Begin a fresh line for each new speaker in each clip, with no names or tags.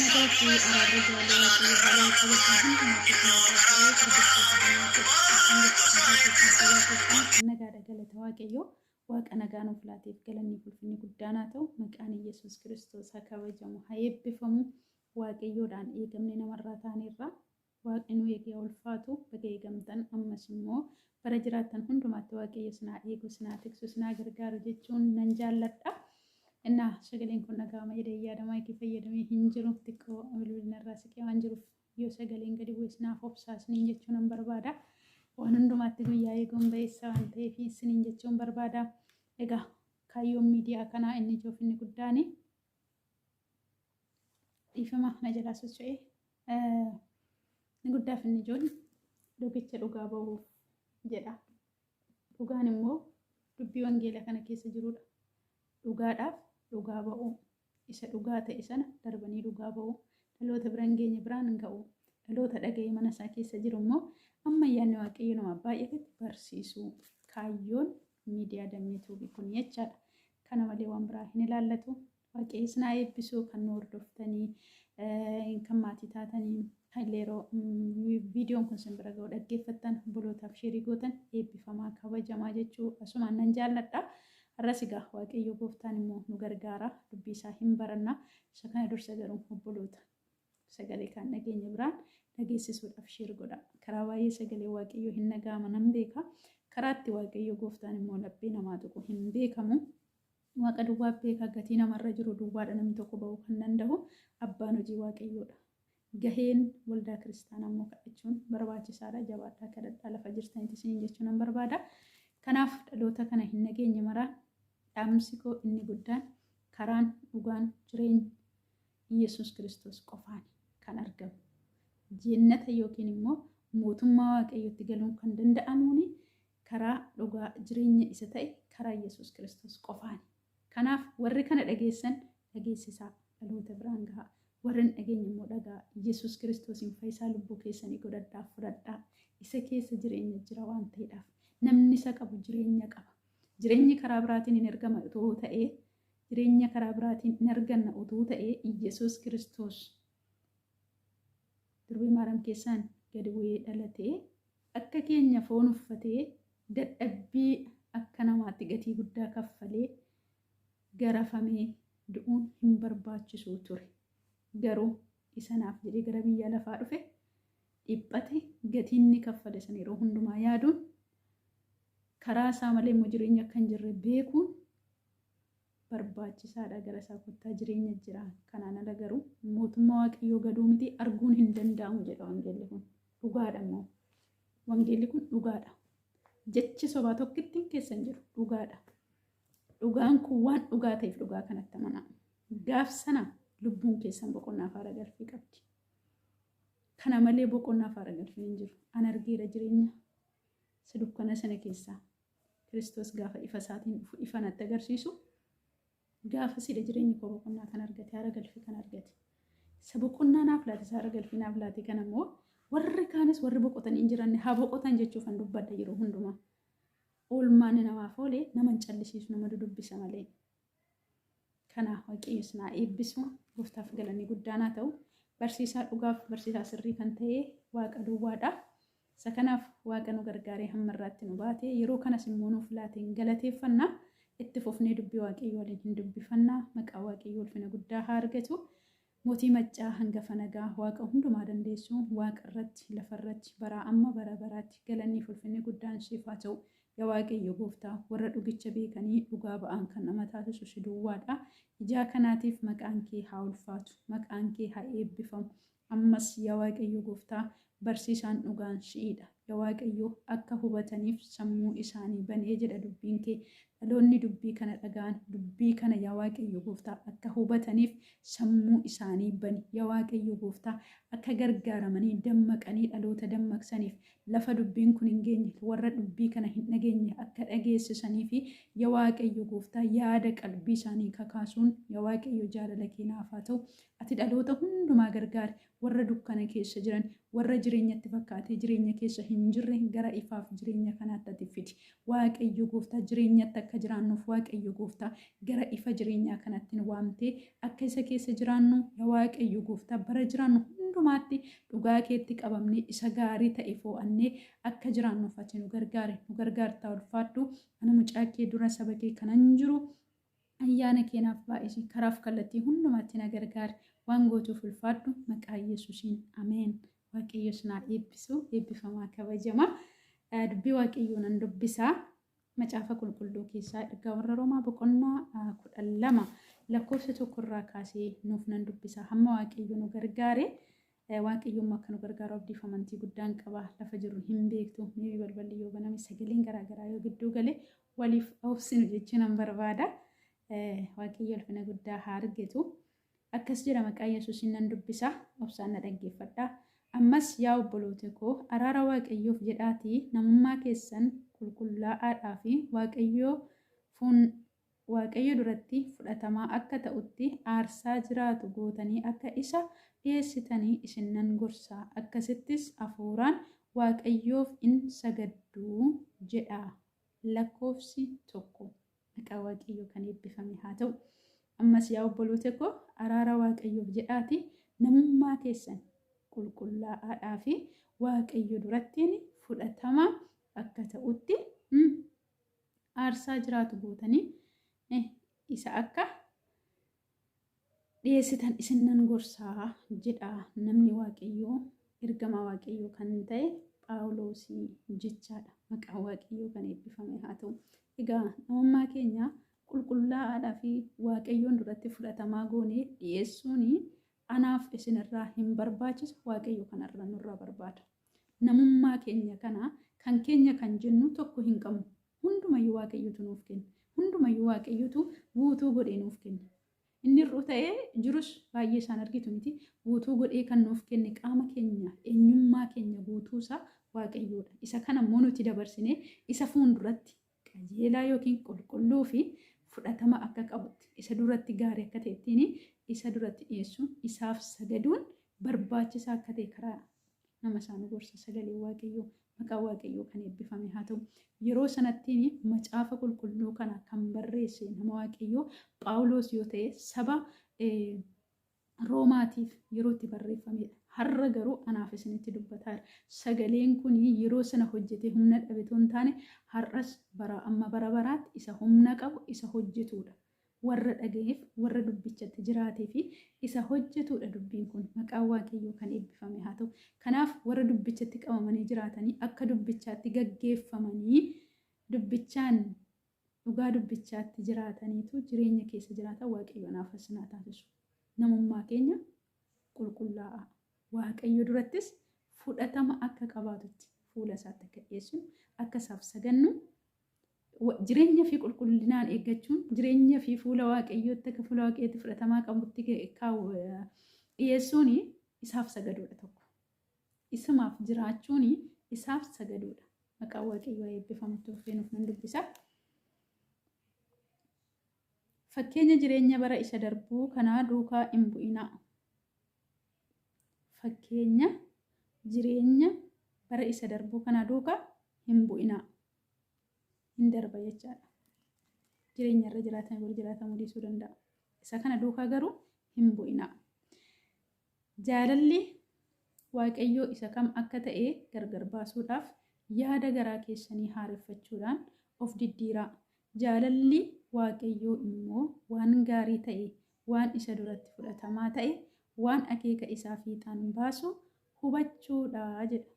Nagaa fi araarri jaalala Waaqayyoo haala bakka jirtan hundumaatti isiniif haa ta'u. Hordoftoota Damee Tube akkam jirtu nagaa keessan fayyaa keessan nagaadha galata Waaqayyoo. Waaqa nagaa nuuf laateef galanni fi ulfinni guddaan haa ta'u. Maqaan Iyyasuus Kiristoos haa kabajamu, haa eebbifamu. Waaqayyoodhaan eegamne namarraa taaneerra. Waaqni nu eegee haa ulfaatu. Baga eegamtan ammas immoo bara jiraattan hundumaatti Waaqayyo isin haa eegu, isin haa tiksu, isin haa gargaaru jechuun nan jaalladha. Innaa sagaleen kun dhaga'ama jedhee yaada maayikii fayyadamee hin jiru. Xiqqoo bilbilli narraa siqee waan jiruuf yoo sagaleen gadi bu'e isinaaf obsaa isiniin jechuu nan barbaada. Waan hundumaatti guyyaa eeguun ba'eessa waan ta'eef isiniin jechuun barbaada. Egaa kaayyoon miidiyaa kanaa inni ijoof inni guddaani dhiifama na jalaa socho'e. Inni guddaaf inni ijoon dhugicha dhugaa bahuuf jedha. Dhugaan immoo dubbii wangeela kana keessa jirudha. Dhugaadhaaf dhugaa ba'uu. Isa dhugaa ta'e sana darbanii dhugaa ba'uu. Dhaloota bira hin geenye biraan ga'uu. Dhaloota dhaga'ee mana isaa keessa jiru immoo amma ayyaanni Waaqayyo namaaf baay'atetti barsiisuu. Kaayyoon miidiyaa Dammee Tuubii kun jechaadha. Kana malee waan biraa hin ilaallatu. Waaqayyo isin haa eebbisu kan nu hordoftanii kan maatii taatanii kan illee yeroo viidiyoon kun isin bira ga'u dhaggeeffattan obbolootaaf sheerii gootan eebbifamaa kabajamaa jechuu asumaan nan jaalladha. Har'as egaa Waaqayyo gooftaan immoo nu gargaara dubbii isaa hin baranna. Isa kana dursa garuu obboloota sagalee kaan dhageenye biraan dhageessisuudhaaf sheer godha. Karaa baay'ee sagalee Waaqayyoo hin dhaga'ama nan beeka. Karaa itti Waaqayyo gooftaan immoo laphee namaa tuqu hin beekamu. Waaqa duwwaa beeka gatii namarra jiru duwwaadha namni tokko ba'uu kan danda'u abbaan hojii Waaqayyoodha. Gaheen waldaa kiristaanaa immoo kadhachuun barbaachisaadha. Jabaadhaa kadhadhaa lafa jirtanitti isiniin jechuu nan barbaada. Kanaaf dhaloota kana hin dhageenye maraa dhaamsi koo inni guddaan karaan dhugaan jireenyi Iyyasuus Kiristoos qofaan kan argamu. Jennata yookiin immoo mootummaa Waaqayyootti galuun kan danda'amuuni karaa dhugaa jireenya isa ta'e karaa Yesuus Kiristoos qofaani. Kanaaf warri kana dhageessan dhageessisaa dhaloota biraan gahaa. Warri hin dhageenye immoo dhagaa Yesuus Kiristoosiin fayyisaa lubbuu keessanii godhadhaa fudhadhaa. Isa keessa jireenya jira waan ta'eedhaaf. Namni isa qabu jireenya qaba. Jireenyi karaa biraatiin hin ergama utuu ta'ee jireenya karaa biraatiin hin arganna utuu ta'ee Yesuus Kiristoos Durbee Maariyaam keessaan gadi bu'ee dhalatee akka keenya foon uffatee dadhabbii akka namaatti gatii guddaa kaffalee garafamee du'uun hin barbaachisuu ture. Garuu isa naaf jedhee gara biyya lafaa dhufe dhiphate gatii inni kaffale sana yeroo hundumaa yaaduun karaa isaa malee immoo jireenya akka hin jirre beekuun barbaachisaadha gara isaa kottaa jireenya jira kanaan ala garuu mootummaa waaqayyoo galuu miti arguun hin danda'amu jedha wangeelli kun dhugaadha immoo wangeelli kun dhugaadha jechi sobaa tokkittiin keessa hin jiru dhugaadha dhugaan kun waan dhugaa ta'eef dhugaa kanatti amanaa gaaf sana lubbuun keessan boqonnaa faara galfii qabdi kana malee boqonnaa faara galfiin hin jiru an argeera jireenya isa dukkana sana keessaa Kiristoos gaafa ifa isaatiin dhufu ifa natti agarsiisu gaafa sidha jireenyi koo boqonnaa kan argate haara galfii kan argate. Isa boqonnaa naaf laate isa haara galfii naaf laate kana immoo warri kaanis warri boqotanii hin jiranne haa boqotan jechuufan dubbadha yeroo hundumaa. Oolmaan namaaf oole nama hin callisiisu nama dudubbisa malee. Kana Waaqayyo isin haa eebbisu. Gooftaaf galanni guddaan haa ta'u. Barsiisaa dhugaaf barsiisaa sirrii kan ta'e Waaqa duwwaadha. Isa kanaaf Waaqa nu gargaaree hamma irraatti nu baate yeroo kanas immoo nuuf laateen galateeffanna. Itti fufnee dubbii Waaqayyoo waliin hin dubbifanna. Maqaa Waaqayyoo ulfina guddaa haa argatu. Mootii Maccaa, Hangafa Nagaa, Waaqa hundumaa dandeessu, waaqa irratti, lafa irratti, baraa amma bara baraatti galanni fi ulfinni guddaan siif haa ta'u. Yaa Waaqayyo Gooftaa, warra dhugicha beekanii dhugaa ba'an kan nama taasisu si duwwaa dha. Ijaa kanaatiif maqaan kee haa ulfaatu, maqaan kee haa eebbifamu. Ammas yaa Waaqayyo Gooftaa, barsiisaan dhugaan si'ii dha. Yaa Waaqayyo, akka hubataniif sammuu isaanii bani jedha dubbiin kee. Dhaloonni dubbii kana dhaga'an dubbii kana yaa Waaqayyo Gooftaa akka hubataniif sammuu isaanii bani. Yaa Waaqayyo Gooftaa akka gargaaramanii dammaqanii dhaloota dammaqsaniif lafa dubbiin kun hin geenye warra dubbii kana hin dhageenye akka dhageessisanii fi yaa Waaqayyo Gooftaa yaada qalbii isaanii kakaasuun yaa Waaqayyo jaalala kee naaf haa ta'u. Ati dhaloota hundumaa gargaari. Warra dukkana keessa jiran, warra jireenyatti fakkaatee jireenya keessa hin jirre gara ifaaf jireenya kanaatti ati fidi. Waaqayyo gooftaa jireenyatti akka akka jiraannuuf Waaqayyo gooftaa gara ifa jireenyaa kanatti nu waamtee akka isa keessa jiraannu, yaa Waaqayyo gooftaa, bara jiraannu hundumaatti dhugaa keetti qabamnee isa gaarii ta'e fo'annee akka jiraannuuf ati nu gargaari, nu gargaartaa, ulfaadhu. Ana mucaa kee dura saba kee kanan jiru ayyaana keenaaf baay'isi, karaaf kallattii hundumaatti na gargaari. Waan gootuuf ulfaadhu, maqaa Yesuusiin, ameen. Waaqayyo sinaa eebbisu, eebbifamaa, kabajamaa. Dubbii Waaqayyoo nan dubbisaa. Macaafa Qulqulluu keessaa ergaa warra Roomaa boqonnaa 12 lakkoofsa 1 irraa kaasee nuuf nan dubbisa. Hamma Waaqayyo nu gargaare, Waaqayyoon akka nu gargaaru abdiif amantii guddaan qaba. Lafa jiru hin beektu. Mi'i balballi yoo baname, sagaleen garaagaraa yoo gidduu gale, waliif obsinu jechuu nan barbaada. Waaqayyo ulfina guddaa haa argatu. Akkas jedha, maqaa Yesuusiin nan dubbisa. Obsaan na dhaggeeffadha. Ammas yaa obboloota koo, araara Waaqayyoof jedhaatii namummaa keessan qulqullaa'aadhaa fi Waaqayyo duratti fudhatamaa akka ta'utti aarsaa jiraatu gootanii akka isa dhiyeessitanii isin nan gorsa. Akkasittis hafuuraan Waaqayyoof in sagadduu jedha. Lakkoofsi 1. Maqaa Waaqayyoo kan eebbifame haa ta'u. Ammas yaa obboloota koo, araara Waaqayyoof jedhaatii namummaa keessan qulqullaa'aadhaa fi Waaqayyo durattiin fudhatama akka ta'utti aarsaa jiraatu gootanii isa akka dhiyeessitan isin nan gorsaa jedha namni Waaqayyoo, ergamaa Waaqayyoo kan ta'e Phaawuloosii jechaadha. Maqaan Waaqayyoo kan eebbifame haa ta'u. Egaa namummaa keenya qulqullaa'aadhaa fi Waaqayyoon duratti fudhatamaa goonee dhiyeessuun anaaf isinirraa hin barbaachisu, Waaqayyo kanarra nurraa barbaada. Namummaa keenya kana, kan keenya kan jennu tokko hin qabnu. Hundumayyuu Waaqayyotu nuuf kenna. Hundumayyuu Waaqayyotu guutuu godhee nuuf kenna. Inni hir'uu ta'ee jirus baay'ee isaan argitu miti. Guutuu godhee kan nuuf kenne qaama keenya, eenyummaa keenya guutuusaa Waaqayyoodha. Isa kana immoo nuti dabarsinee isa fuulduratti qajeelaa yookiin qulqulluu fi fudhatama akka qabutti, isa duratti gaarii akka ta'ettiin isa duratti dhiyeessuun, isaaf sagaduun barbaachisaa akka ta'e karaa nama isaan gorsa sagalee Waaqayyoo. Maqaan Waaqayyoo kan eebbifame haa ta'u. Yeroo sanattiin Macaafa Qulqulluu kana kan barreesse nama Waaqayyoo Phaawulos yoo ta'e, saba Roomaatiif yeroo itti barreeffamedha. Har'a garuu anaaf isinitti dubbataa jira. Sagaleen kun yeroo sana hojjetee humna dhabe otoo hin taane, har'as bara amma bara baraatti isa humna qabu, isa hojjetudha. Warra dhaga'eef, warra dubbichatti jiraatee fi isa hojjetudha dubbiin kun. Maqaan Waaqayyoo kan eebbifame haa ta'u. Kanaaf warra dubbichatti qabamanii jiraatanii, akka dubbichaatti gaggeeffamanii, dubbichaan dhugaa dubbichaatti jiraataniitu jireenya keessa jiraatan Waaqayyo anaaf asinaa taasisu. Namummaa keenya qulqullaa'aa, Waaqayyo durattis fudhatama akka qabaatutti fuula isaatti akka dhiyeessinu, akka isaaf sagannu, jireenya fi qulqullinaan eeggachuun, jireenya fi fuula Waaqayyootti akka fuula Waaqayyootti fudhatamaa qabutti dhiyeessuun isaaf sagaduudha tokko. Isumaaf jiraachuun isaaf sagaduudha. Maqaan Waaqayyoo eebbifamutti fufee nuuf nan dubbisa. Fakkeenya jireenya bara isa darbuu kanaa duukaa hin bu'inaa. Fakkeenya jireenya bara isa darbuu kanaa duukaa hin bu'inaa. Hin darba jechaadha. Jireenya irra jiraatan bor jiraatamuu dhiisuu danda'a. Isa kana duukaa garuu hin bu'inaa. Jaalalli Waaqayyoo isa kam akka ta'e gargar baasuudhaaf yaada garaa keessanii haareffachuudhaan of diddiiraa. Jaalalli Waaqayyoo immoo waan gaarii ta'e, waan isa duratti fudhatamaa ta'e, waan akeeka isaa fiixaan baasu hubachuudha jedha.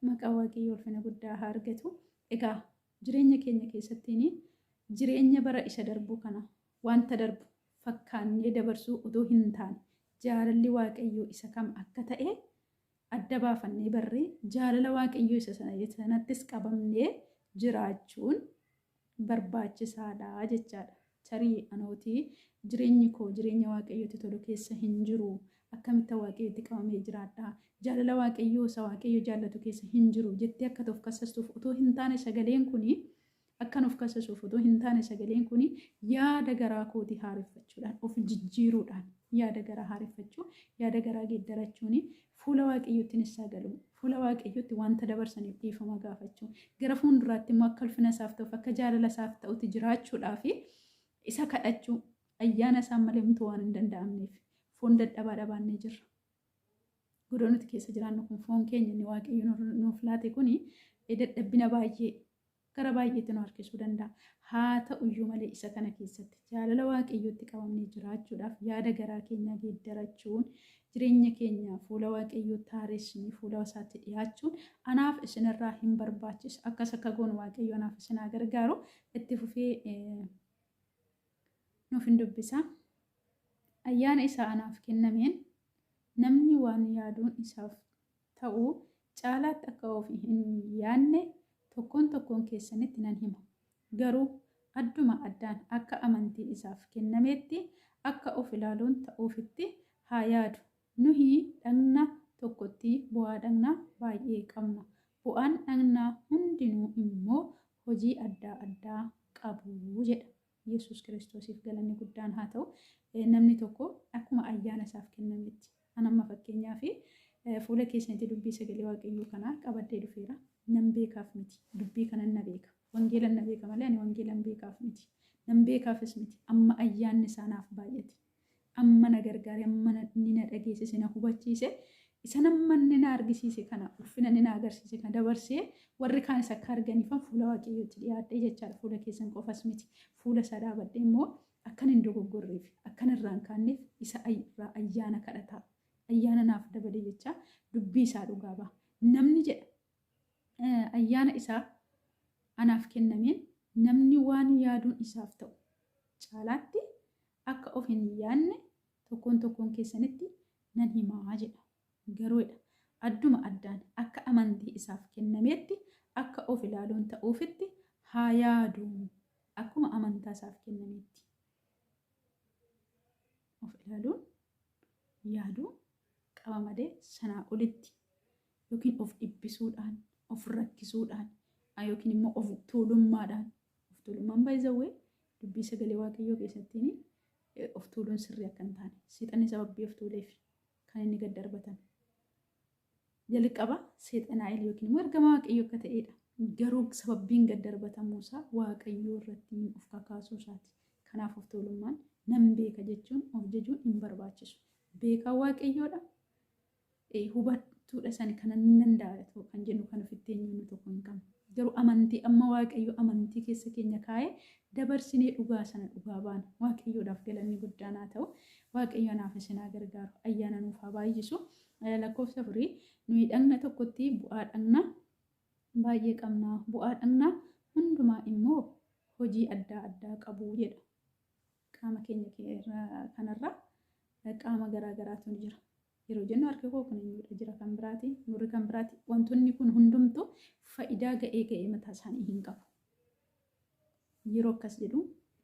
Maqaa Waaqayyoo ulfina guddaa haa argatu. Egaa jireenya keenya keessattiin jireenya bara isa darbu kana wanta darbu fakkaannee dabarsuu utuu hin taane, jaalalli Waaqayyoo isa kam akka ta'e adda baafannee barree, jaalala Waaqayyoo isa sanattis qabamnee jiraachuun barbaachisaadha jechaadha. Tarii anootii jireenyi koo jireenya Waaqayyootti tolu keessa hin jiru. Akkamitti Waaqayyootti qabamee jiraadha? Jaalala Waaqayyoo isa Waaqayyo jaallatu keessa hin jiru jettee akka of kassastuuf otoo hin taane, sagaleen kuni akkan of kassasuuf otoo hin taane, sagaleen kuni yaada garaa kootii haareffachuudhaan of jijjiiruudhaan, yaada garaa haareffachuu, yaada garaa geeddarachuun fuula Waaqayyootti nissaa galu. Fuula Waaqayyootti wanta dabarsaniif dhiifama gaafachuu. Gara fuulduraatti immoo akka ulfina isaaf ta'uuf akka jaalala isaaf ta'utti jiraachuudhaaf isa kadhachuu ayyaana isaan malee homtuu waan hin danda'amneef foon dadhabaa dhabaannee jirra. Godoo nuti keessa jiraannu kun foon keenya inni Waaqayyo nuuf laate kuni dadhabbina baay'ee gara baay'eetti nu harkisuu danda'a. Haa ta'uyyuu malee isa kana keessatti jaalala Waaqayyootti qabamnee jiraachuudhaaf yaada garaa keenyaa geeddarachuun jireenya keenya fuula Waaqayyootti haaressinee fuula isaatti dhiyaachuun anaaf isinirraa hin barbaachisu. Akkas akka goonu Waaqayyo anaaf isin haa gargaaru. Itti fufee nuuf hin dubbisa. Ayyaana isaa anaaf kennameen namni waan yaaduun isaaf ta'u caalaatti akka of hin yaadne tokkoon tokkoon keessanitti nan hima. Garuu adduma addaan akka amantii isaaf kennametti akka of ilaaluun ta'uufitti haa yaadu. Nuyi dhagna tokkotti bu'aa dhagnaa baay'ee qabna. Bu'aan dhagnaa hundinuu immoo hojii adda addaa qabu jedha. Yesuus Kiristoosiif galanni guddaan haa ta'u. Namni tokko akkuma ayyaana isaaf kennametti. An amma fakkeenyaaf fuula keessanitti dubbii sagalee Waaqayyoo kanaa qabadhee dhufeera. Nan beekaaf miti. Dubbii kanan na beeka. Wangeelan na beeka malee ani wangeelan beekaaf miti. Nan beekaafis miti. Amma ayyaanni isaa naaf baay'ate. Amma na gargaare, amma inni na dhageessise, na hubachiise. Isa nama inni na argisiise kana, ulfina inni na agarsiise kana dabarsee warri kaanis akka arganiifan fuula Waaqayyootti dhiyaadhee jechaadha. Fuula keessan qofas miti. Fuula isaa dhaabadhee immoo akkan hin dogoggorreef, akkan irraa hin kaanneef isa irraa ayyaana kadhataa. Ayyaana naaf dabalee jecha dubbii isaa dhugaa ba'a. Namni jedha ayyaana isaa anaaf kennameen namni waan yaaduun isaaf ta'u caalaatti akka of hin yaadne tokkoon tokkoon keessanitti nan himaa jedha. Garuudha adduma addaan akka amantii isaaf kennametti akka of ilaaluun ta'uufitti haa yaadu. Akkuma amantaa isaaf kennametti. Of ilaaluun yaaduu qaba malee sanaa olitti yookiin of dhiphisuudhaan, of rakkisuudhaan yookiin immoo of tuulummaadhaan. Of tuulummaan baay'izawwee dubbii sagalee Waaqayyoo keessattiin of tuuluun sirrii akka hin taane seexanni sababii of tuuleef kan inni gad darbatame. Jalqaba seexanaa'el yookiin immoo ergamaa Waaqayyoo akka ta'edha. Garuu sababbiin gad darbatamuusaa Waaqayyoo irratti of kakaasuu isaati. Kanaaf of tuulummaan nan beeka jechuun of jajuun hin barbaachisu. Beekaa Waaqayyoodha. Hubattuudha sani kana nan danda'a kan jennu kan ofitti eenyuun tokko hin qabnu. Garuu amantii amma Waaqayyo amantii keessa keenya kaa'ee dabarsinee dhugaa sana dhugaa baana. Waaqayyoodhaaf galanni guddaan haa ta'u. Waaqayyo anaaf isin haa gargaaru. Ayyaana nuuf haa baay'isu. Lakkoofsa 4 nuyi dhagna tokkotti bu'aa dhagna baay'ee qabna. Bu'aa dhagna hundumaa immoo hojii adda addaa qabu jedha. Qaama keenya kanarra qaama garaa garaatu jira. Yeroo jennu harki koo kun eenyudha jira kan biraati, gurri kan biraati. Wantoonni kun hundumtuu faayidaa ga'ee ga'ee mataa isaanii hin qabu. Yeroo akkas jedhu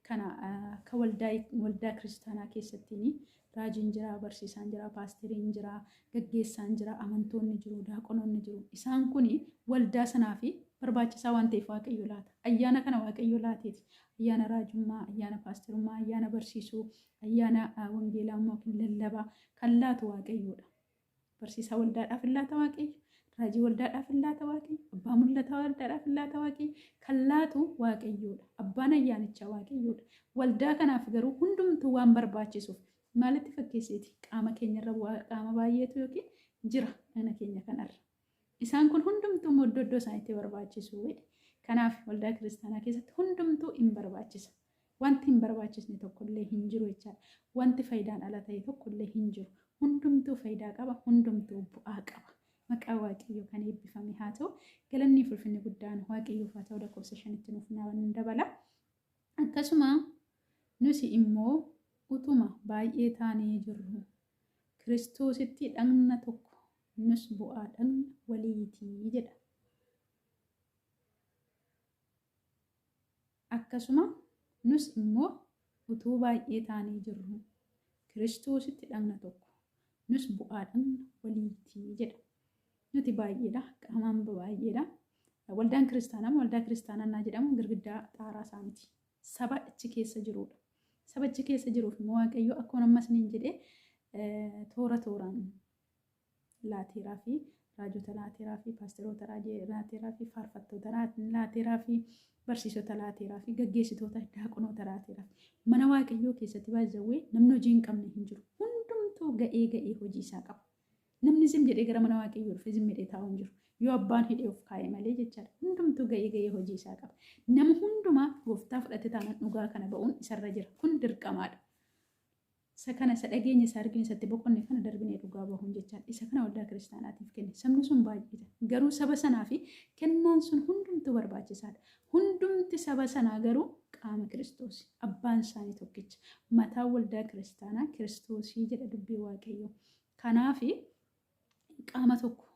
kana akka waldaa kiristaanaa keessattiin raajiin jira, barsiisaan jira, paasteriin jira, gaggeessaan jira, amantoonni jiru, daaqonoonni jiru. Isaan kun waldaa sanaa fi barbaachisaa waan ta'eef Waaqayyo laata. Ayyaana kana Waaqayyo laateeti. Ayyaana raajummaa, ayyaana paasterummaa, ayyaana barsiisuu, ayyaana wangeelaa yookiin lallabaa kan laatu Waaqayyoodha. Barsiisaa waldaadhaaf hin laata Waaqayyo, raajii waldaadhaaf hin laata Waaqayyo, abbaa mul'ataa waldaadhaaf hin laata Waaqayyo, kan laatu Waaqayyoodha. Abbaan ayyaanichaa Waaqayyoodha. Waldaa kanaaf garuu hundumtuu waan barbaachisuuf maalitti fakkeesseeti? Qaama keenyarra bu'aa qaama baay'eetu yookiin jira dhagna keenya kanarra. Isaan kun hundumtuu immoo iddoo iddoo isaaniitti barbaachisu. Kanaaf waldaa kiristaanaa keessatti hundumtuu hin barbaachisa. Wanti hin barbaachisne tokkollee hin jiru jechaadha. Wanti faayidaan ala ta'e tokkollee hin jiru. Hundumtuu faayidaa qaba, hundumtuu bu'aa qaba. Maqaa Waaqayyoo kan eebbifame haa ta'u. Galanni fi ulfinni guddaan Waaqayyoof haa ta'u. Lakkoofsa 5tti nuuf dabala. Akkasuma nusi immoo utuma baay'ee taanee jirru Kiristoositti dhagna tokko nus bu'aa dhagna waliitii jedha. Akkasuma nus immoo utuu baay'ee taanee jirru Kiristoositti dhagna tokko nus bu'aa dhagna waliitii jedha. Nuti baay'eedha, qaamaan baay'eedha. Waldaan kiristaanaa waldaa kiristaanaa naa jedhamu girgiddaa xaaraa isaa miti. Saba achi keessa jirudha. Saba achi keessa jiruuf immoo Waaqayyo akkuma amma isiniin jedhee toora tooraan laateeraa fi Raajota laateeraa fi paasteroota laateeraa fi faarfattoota laateeraa fi barsiisota laateeraa fi gaggeessitoota daaqonoota laateeraa fi mana Waaqayyoo keessatti baay'ee namni hojii hin qabne hin jiru. Hundumtuu ga'ee ga'ee hojii isaa qaba. Namni zim jedhee gara mana Waaqayyoo dhufe zim jedhee taa'u hin jiru. Yoo abbaan hidhee of kaa'e malee jechaadha. Hundumtuu ga'ee ga'ee hojii isaa qaba. Nama hundumaa gooftaa fudhate taanaan dhugaa kana ba'uun isarra jira. Kun dirqamaadha. Isa kana isa dhageenya isa argine isatti boqonne kana darbinee dhugaa bahuun jechaadha. Isa kana waldaa kiristaanaatiif kenne. Sabni sun baay'eedha. Garuu saba sanaa fi kennaan sun hundumtuu barbaachisaadha. Hundumti saba sanaa garuu qaama Kiristoos. Abbaan isaanii tokkicha. Mataan waldaa kiristaanaa Kiristoosii jedha dubbii Waaqayyoo. Kanaafi qaama tokko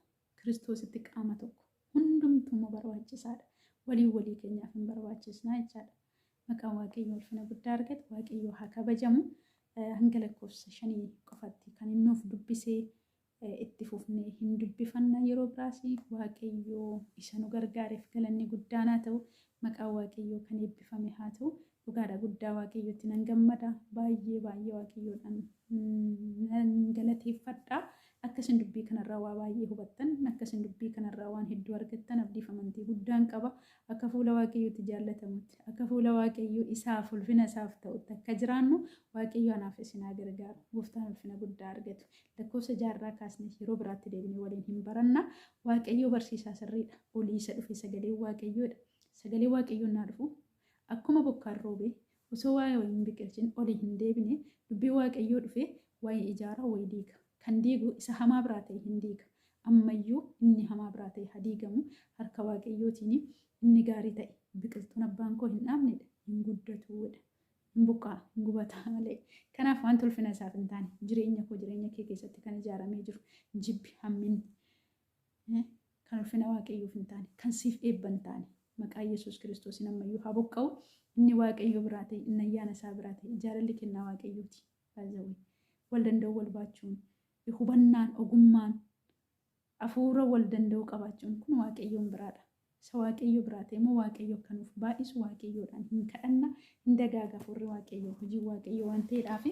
Kiristoositti qaama tokko. Hundumtuu immoo barbaachisaadha. Walii walii keenyaaf hin barbaachisnaa jechaadha. Maqaan Waaqayyoo ulfina guddaa argatu. Waaqayyoo haa kabajamu. Hanga lakkoofsa 5 qofatti kan inni nuuf dubbisee itti fufnee hin dubbifanna yeroo biraas. Waaqayyoo isa nu gargaareef galanni guddaan haa ta'u. Maqaan Waaqayyoo kan eebbifame haa ta'u. Dhugaadha, guddaa Waaqayyootti nan gammada. Baay'ee baay'ee Waaqayyoodhaan nan galateeffadha. Akkasin dubbii kanarraa waa baay'ee hubattan, akkasin dubbii kanarraa waan hedduu argattan abdiif amantii guddaan qaba. Akka fuula Waaqayyootti jaallatamutti, akka fuula Waaqayyoo isaaf ulfina isaaf ta'utti akka jiraannu Waaqayyo anaaf isin haa gargaaru. Gooftaan ulfina guddaa argatu. Lakkoofsa 6rraa kaasnee yeroo biraatti deebinee waliin hin baranna. Waaqayyoo barsiisaa sirriidha. Olii isa dhufe sagalee Waaqayyoodha. Sagalee Waaqayyoon naa dhufu akkuma bokkaan roobee osoo waa'ee hin biqilchin olii hin deebine, dubbii Waaqayyoo dhufe waa'ee ijaara wayii diiga. Kan diigu isa hamaa biraa ta'e hin diiga. Ammayyuu inni hamaa biraa ta'e haa diigamu harka Waaqayyootiin, inni gaarii ta'e biqiltuun abbaan koo hin dhaabnedha. Hin guddatuudha. Hin buqqaa, hin gubata malee. Kanaaf wanti ulfina isaaf hin taane jireenya koo, jireenya kee keessatti kan ijaaramee jiru, jibbi, hamminni, kan ulfina Waaqayyoof hin taane, kan siif eebba hin taane, maqaa Yesuus Kiristoosiin ammayyuu haa buqqa'u. Inni Waaqayyo biraa ta'e, inni ayyaana isaa biraa ta'e, jaalalli kennaa Waaqayyooti. Wal danda'u wal baachuun, hubannaan, ogummaan, hafuura wal danda'u qabaachuun kun Waaqayyoon biraadha. Isa Waaqayyo biraa ta'e immoo Waaqayyo akka nuuf baay'isu Waaqayyoodhaan hin kadhanna, hin dagaaga hafuurri Waaqayyoo, hojii Waaqayyoo waan ta'eedhaaf.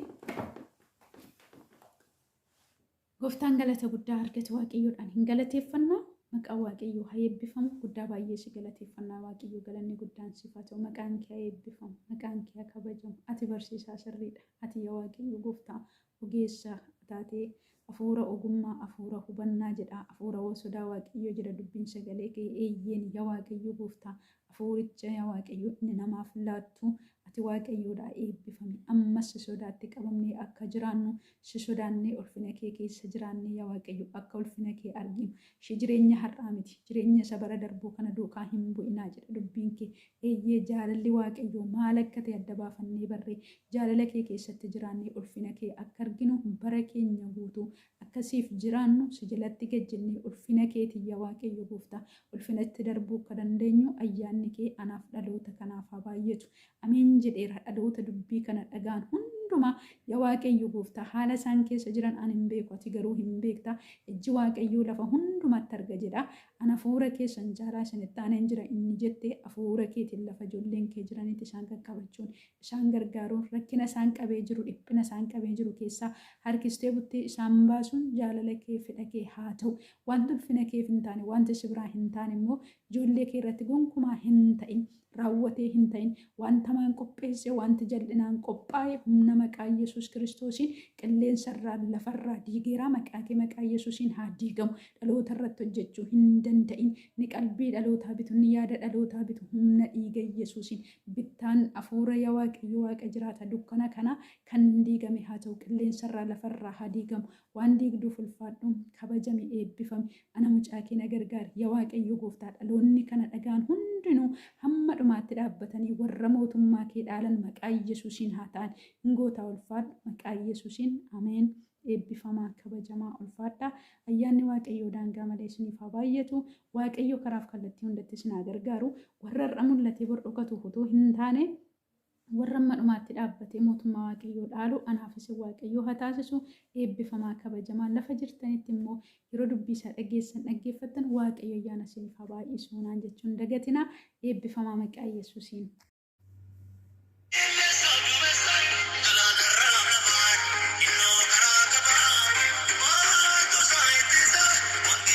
Gooftaan galata guddaa argatu, Waaqayyoodhaan hin galateeffannaa. Maqaan Waaqayyoo haa eebbifamu. Guddaa baay'ee si galateeffannaa Waaqayyoo, galanni guddaan siif haa ta'u. Maqaan kee haa eebbifamu. Maqaan kee haa kabajamu. Ati barsiisaa sirriidha. Ati yaa Waaqayyo gooftaa ogeessa taatee hafuura ogummaa, hafuura hubannaa jedha. Hafuura sodaa Waaqayyoo jedha dubbiin sagalee kee. Eeyyeen yaa Waaqayyo gooftaa, hafuuricha yaa Waaqayyo inni namaaf laattu ati Waaqayyoodha, eebbifami. Ammas si sodaatti qabamnee akka jiraannu, si sodaannee ulfina kee keessa jiraannee yaa Waaqayyo akka ulfina kee arginu. Ishee jireenya har'aa miti, jireenya isa bara darbuu kana duukaa hin bu'inaa jedha dubbiin kee. Eeyyee, jaalalli Waaqayyoo maal akka ta'e adda baafannee barree jaalala kee keessatti jiraannee ulfina kee akka arginu, bara keenya guutuu akkasiif jiraannu, si jalatti gajjennee ulfina keetii yaa Waaqayyo gooftaa ulfinatti darbuu akka dandeenyu ayyaanni kee anaaf dhaloota kanaaf haa baay'atu. Ameen jedheera. Dhaloota dubbii kana dhagaan hundumaa yaa Waaqayyo gooftaa, haala isaan keessa jiran ani hin beeku, ati garuu hin beekta. Ijji Waaqayyoo lafa hundumatti arga jedha. Ana hafuura keessan caalaa isinitti aaneen jira inni jette, hafuura keetiin lafa ijoolleen kee jiranitti isaan qaqqabachuun, isaan gargaaruun, rakkina isaan qabee jiru, dhiphina isaan qabee jiru keessaa harkistee buttee isaan baasuun jaalala kee, fedha kee haa ta'u. Wanti ulfina keef hin taane, wanti si biraa hin taane immoo ijoollee kee irratti gonkumaa hin ta'in, raawwatee hin ta'in. Wanta hamaan qopheesse, wanti jal'inaan qophaa'e humna maqaa Yesuus Kiristoosiin qilleensarraa lafarraa diigeeraa. Maqaa kee maqaa Yesuusiin haa diigamu. Dhaloota irratti hojjechuu hin danda'in. Ni qalbii dhalootaa bitu, ni yaada dhalootaa bitu, humna dhiiga Yesuusiin bittaan hafuura yaa Waaqayyo Waaqa jiraata dukkana kana kan diigame haa ta'u. Qilleensarraa lafarraa haa diigamu. Waan diigduuf ulfaadhu, kabajami, eebbifami. Ana mucaa kee na gargaari yaa Waaqayyo gooftaa. Dhaloonni kana dhagaan hundinuu hamma dhumaatti dhaabbatanii warra mootummaa kee dhaalan maqaa Yesuusiin haa ta'an. Hin gootaa, ulfaadhu, maqaa Yesuusiin, ameen. Eebbifamaa, kabajamaa, ulfaadhaa. Ayyaanni Waaqayyoo daangaa malee isiniif haa baay'atu. Waaqayyo karaaf kallattii hundatti isin haa gargaaru. Warra har'a mul'atee bor dhokatuuf utuu hin taane, warra amma dhumaatti dhaabbatee mootummaa Waaqayyoo dhaalu anaaf isin Waaqayyoo haa taasisu. Eebbifamaa, kabajamaa. Lafa jirtanitti immoo yeroo dubbii isaa dhageessan dhaggeeffattan Waaqayyo ayyaana isiniif haa baay'isu naan jechuun dagatina. Eebbifamaa maqaa Yesuusiin.